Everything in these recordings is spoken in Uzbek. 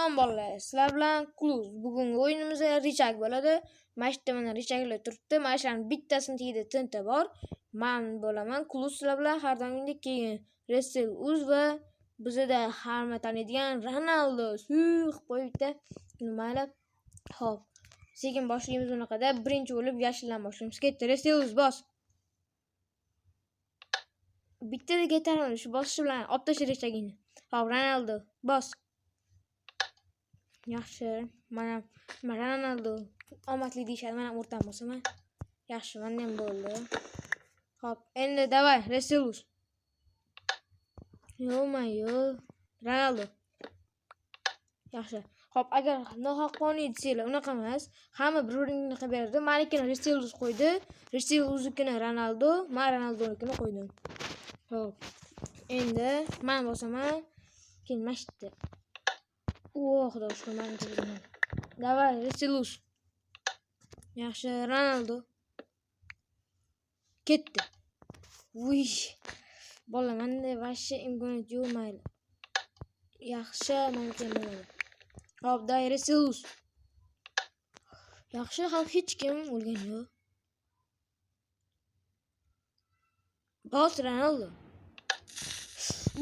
Salom bolalar, sizlar bilan Kluz. Bugungi o'yinimizda richag bo'ladi. Mana shu yerda mana richaglar turibdi. Mana shularning bittasini tagida TNT bor. Men bo'laman Kluz sizlar bilan har doimgidek, keyin Resel Uz va bizda hamma taniydigan Ronaldo. Suyuq qo'yib bitta. Mayli. Xo'p, sekin boshlaymiz bunaqada. Birinchi bo'lib yashildan boshlaymiz. Ketdi, Resel Uz bos. Bittada ketarman shu bosishi bilan olib tasha richagingni. Xo'p, Ronaldo bos. Yaxshi, mana Ronaldo omadli deyishadi, mana o'rtam bosaman. Yaxshi, menda ham bo'ldi. Xo'p, endi davay, Reselus. Yo'ma-yo, Ronaldo. Yaxshi. Xo'p, agar nohaqqoniy desanglar, unaqa emas. Hamma bir-birini qilib berdi. Menikini Reselus qo'ydi. Reselusnikini Ronaldo, men Ronaldonikini qo'ydim. Xo'p, endi men bosaman. Keyin mana shu yerda. Oh, xudo shukr, men kirdim. Davay, Reselus. Yaxshi, Ronaldo. Ketdi. Uy. Bola, menda vashshe imkoniyat yo'q, mayli. Yaxshi, menga bo'ladi. Xo'p, davay, Reselus. Yaxshi, hali hech kim o'lgan yo'q. Bos Ronaldo.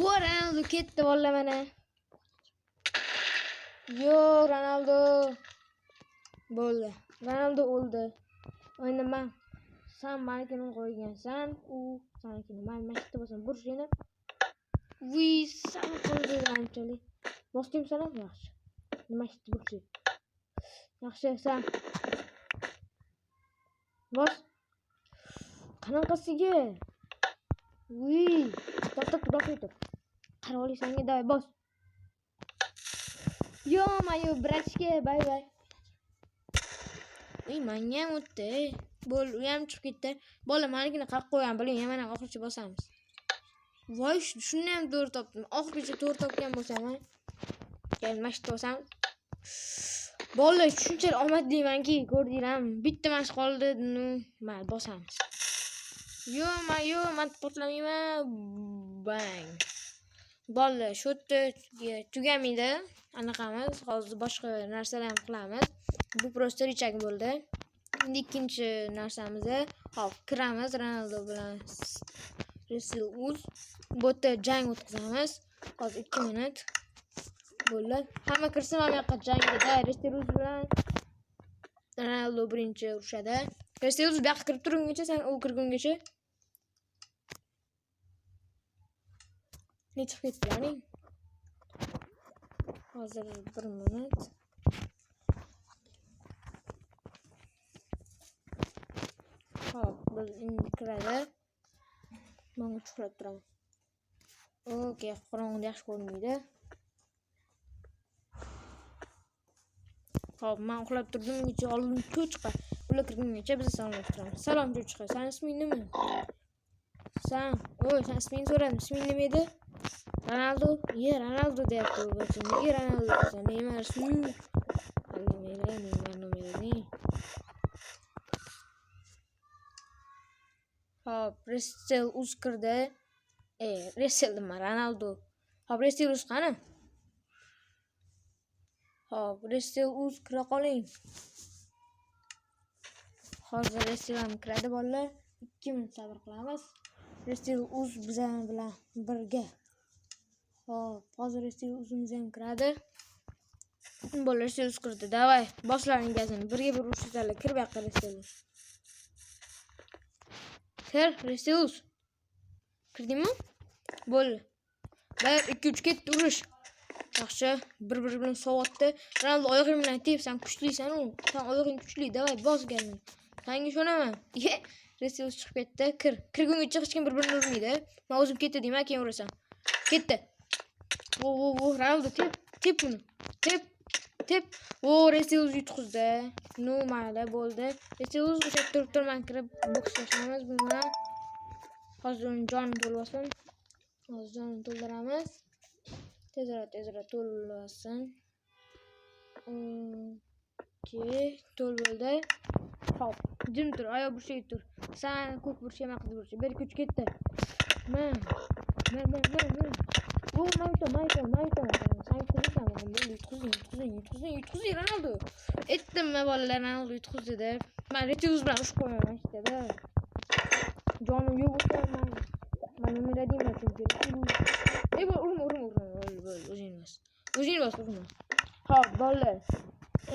Va Ronaldo ketdi bola mana. Yo, Ronaldo. Bo'ldi. Ronaldo o'ldi. Endi men sen menikini qo'ygansan, u senikini. Men mana shu yerda bo'lsam, burishini. Vuy, sen qo'ydi anchalik. Bosdim sana, yaxshi. Nima shu yerda burchi. Yaxshi, sen. Bos. Qanaqasiga? Vuy, to'xtab tur, to'xtab tur. Qara olisanga, davay, bos. Yo, mayo, brachka, bay bay. Uy, menga ham o'tdi. Bo'l, u ham chiqib ketdi. Bola, menikini qaq qo'ygan, biling, mana oxiricha bosamiz. Voy, shuni ham to'g'ri topdim. Oxiricha to'g'ri topgan bo'lsam, gel, mana shu bosamiz. Bola, shunchalik omadlimanki, ko'rdinglarmi? Bitta mash qoldi, mayli, bosamiz. Yo, mayo, men portlamayman. Bang. Bola, shu yerda tugamaydi. Anaqamiz, hozir boshqa narsalar ham qilamiz. Bu prosta richag bo'ldi. Endi ikkinchi narsamiz, hop, kiramiz Ronaldo bilan Resel Uz. Bu yerda jang o'tkazamiz. Hozir 2 minut bo'ldi. Hamma kirsin mana bu yoqqa jangga. Resel Uz bilan Ronaldo birinchi urushadi. Resel Uz bu yoqqa kirib turgungacha, sen u kirgungacha. Ne chiqib ketdi ya'ni? Hozir 1 minut. Xo'p, biz endi kiradi. Men uxlab turaman. Okey, qorong'ida yaxshi ko'rinmaydi. Xo'p, men uxlab turdim, ungacha oldin cho'chqa. Ular kirgungacha biz salomlashib turamiz. Salom cho'chqa, sen isming nima? Sen, oy, sen ismingni so'radim. Isming nima edi? Ronaldo. Ye, Ronaldo deyapti u boshqa. Nega Ronaldo deyapsan? Neymar su. Neymar, Neymar nomeri. Hop, Resel Uz kirdi. Resel nima? Ronaldo. Hop, Resel Uz qani? Hop, Resel Uz kira qoling. Hozir Resel ham kiradi bolalar. 2 minut sabr qilamiz. Resel Uz bizlar bilan birga. Hop, hozir Resel Uzimiz ham kiradi. Bolalar Resel Uz kirdi. Davay, boshlaring gazini. Birga bir urushinglar. Kir bu yoqqa Resel Uz. Kir, Resel Uz. Kirdingmi? Bo'ldi. 1 2 3 ketdi urush. Yaxshi, bir-biri bilan sovatdi. Ronaldo oyog'ing bilan tep, sen kuchlisan u. Sen oyog'ing kuchli. Davay, bos gazini. Senga ishonaman. Ye, Resel Uz chiqib ketdi. Kir. Kirgungacha hech kim bir-birini urmaydi. Men o'zim ketdi deyman, keyin urasan. Ketdi. Vo, vo, vo, Ronaldo tep, tep buni. Tep, tep. Vo, Resel Uz yutqizdi. Nu, mayli, bo'ldi. Resel Uz o'sha turib turman kirib bokslashamiz bu bilan. Hozir uni jonini to'lvasin. Hozir jonini to'ldiramiz. Tezroq, tezroq to'lvasin. Okey, to'l bo'ldi. Xo'p, jim tur, oyoq burchakka tur. Sen ko'k burchak, men qizil burchak. 1 2 3 ketdi. Men, men, men, men, men. O, man yutaman. Sen yutqizsan, bo'ldi, yutqizing, Ronaldo. Aytdim-mi bolalar, Ronaldo yutqizdi deb. Men Retilus bilan urushib qo'yaman ikkita-da. Jonim yo'q bo'lsa, men nima deyman chunki. Ey, urma. Bo'l, o'zing bos. O'zing bos, urma. Xo'p, bolalar.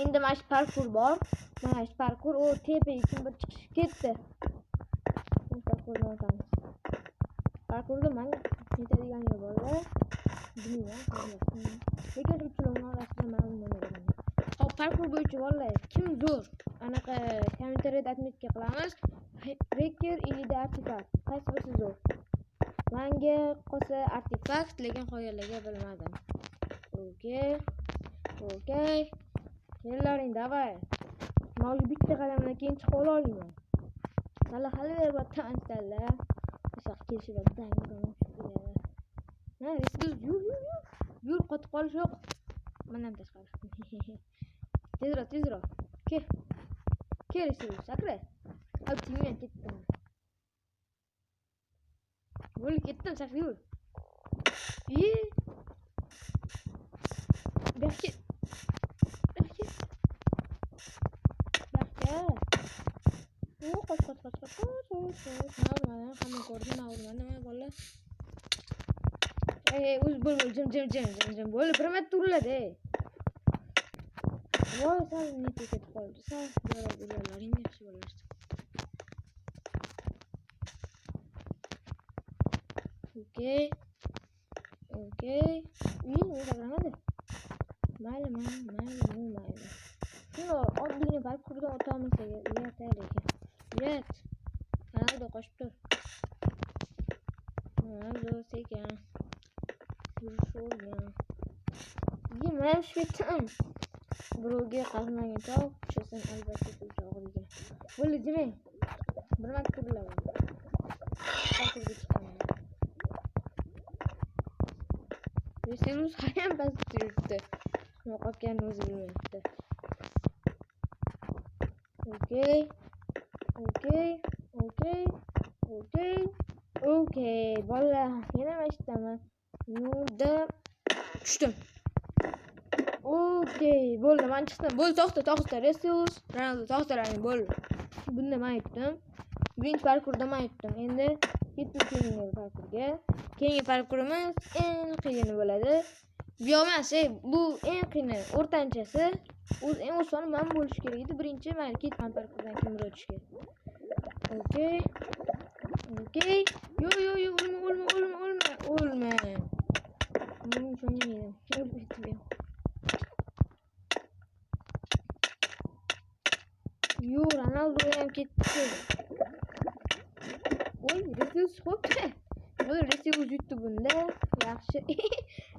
Endi mana shu parkur bor. Mana shu parkur, u tepaga kim bir chiqish ketdi. Parkurdan o'tamiz. Parkurda men yetadigan yo'l bor. Bilmayman, lekin uchilovni orasida men nima bilaman. Xo'p, parkur bo'yicha bolalar, kim zo'r? Anaqa kommentariyada отметка qilamiz. Reker или artefakt. Qaysi birisi zo'r? Menga qolsa artefakt, lekin qolganlarga bilmadim. Okey. Okey. Kellaring, davay. Men bitta qadamdan keyin chiqa ola olmayman. Salla hali beryapti salla. O'sha kelishib dang. Ha, Resilus yur. Yur, qotib qolish yo'q. Mendan tashqari. Tezroq. Kel. Kel Resilus, sakra. Al tingman ketdim. Bo'lib ketdim, sakra yur. Iye. Buyoqqa. U qoch. Men hamma ko'rdi, men urmadim, bolalar. Ey, o'z bo'l, jim. Bo'ldi, bir marta uriladi, ey. Voy, sal neta ketib qoldi. Sal urganlaring yaxshi bo'lardi. Okey. Uy, nima qiladi? Mayli. Shuni oddiygina parkurdan o'ta olmasak, uyat lekin. Uyat. Ronaldo qochib tur. Ronaldo sekin. Yurish o'rgan. Men shu ketdim. Birovga qazmagan tog', tushasan albatta tog'iga. Bo'ldi, jimang. Bir marta urilaman. Parkurga chiqaman. Resilus ham pastda yuribdi. Nima qolganini o'zi bilmayapti. Okey. Bolalar, yana mana shu yerdaman. Nurda tushdim. Okey, bo'ldi, men chiqdim. Bo'ldi, to'xta, Resilus, Ronaldo, to'xtalaring, bo'ldi. Bunda men yutdim. Birinchi parkurda men yutdim. Endi ketdim keyingi parkurga. Keyingi parkurimiz eng qiyini bo'ladi. Bu emas, bu eng qiyini, o'rtanchasi. O'z eng osoni men bo'lishi kerak edi. Birinchi men ketman parkurdan kimdir o'tishga. Okey. Yo, o'lma. Buning uchun o'ynamayman. O'lib ketdim. Yo, Ronaldo ham ketdi. Voy, Resilus xo'pda. Bo'ldi, Resilus yutdi bunda. Yaxshi.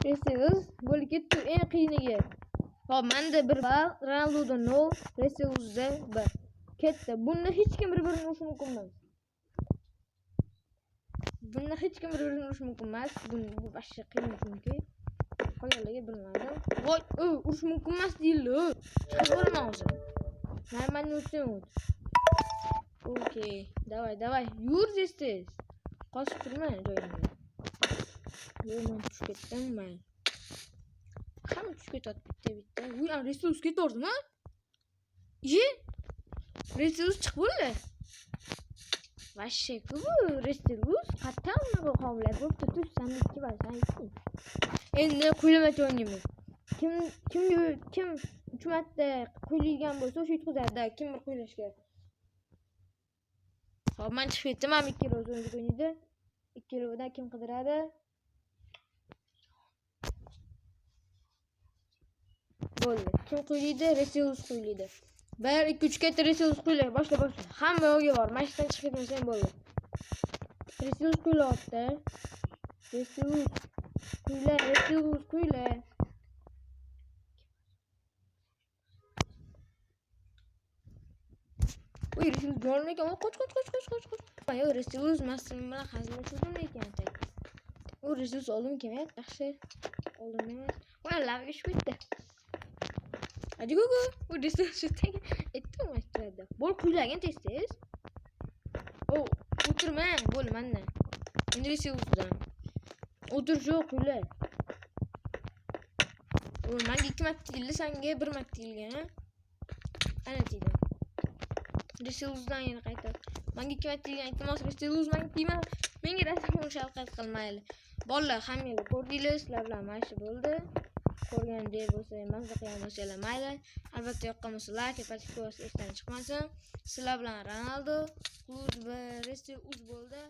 Resilus bo'lib ketdi eng qiyiniga. Xo'p, menda 1 ball, Ronaldoda 0, Resilusda 1. Ketdi. Bunda hech kim bir-birini urishi mumkin emas. Bunda hech kim bir-birini urishi mumkin emas. Bu vashsha qiyin chunki. Qolganlarga bilmadim. Voy, urish mumkin emas deyildi. Chiqib o'lma o'zi. Нормально ursang o't. Okey, davay. Yur tez. Qochib turma joyingda. Yo'q, men tushib ketdim, mayli. Hamma tushib ketadi bitta-bitta. Uy, Resilus ketordimi? Iye. Resilus chiqib bo'ldi. Vashsha-ku bu Resilus qattan unaqa qobiliyat bo'libdi. Tush, san 2 ball, san 2. Endi quylamach o'ynaymiz. Kim 3 marta quylaydigan bo'lsa, o'sha yutqizadi. Kim bir quylashga. Xo'p, men chiqib ketdim. Ham ikkala o'zi o'ynaydi. Ikkalovidan kim qidiradi? Bo'ldi. Kim quylaydi? Resilus quylaydi. 1 2 3 ketdi. Resilus quyla. Boshla. Hamma yo'lga bor. Mana shundan chiqib ketmasang bo'ldi. Resilus quylayapti. Resilus quyla, Resilus quyla. Uy, Resilus jonli ekan. Qoch. Yo'q, Resilus masalan bilan hazillashuvdim lekin. U Resilus oldin kelmayapti. Yaxshi. Oldin emas. Voy, lavaga tushib ketdi. Ajigogo, u Resilus shu yerda aytdim, aytdi. Bo'l, quylagin tez-tez. O, o'tirma, bo'l mendan. Endi Resilusdan. O'tir shu quyla. Menga 2 marta tegildi, senga 1 marta tegilgan, ha? Ana tegdim. Resiluzdan yana qaytar. Menga 2 marta tegilgan, iltimos Resiluz menga tegma. Menga rasm shafqat qilmayli. Bolalar, hammanglar ko'rdinglar, sizlar bilan mana shu bo'ldi. Ko'rgandek bo'lsa, mazza qilgan bo'lsanglar mayli. Albatta yoqqan bo'lsa like, podpiska bosish esdan chiqmasin. Sizlar bilan Ronaldo, Kluz va Resiluz bo'ldi.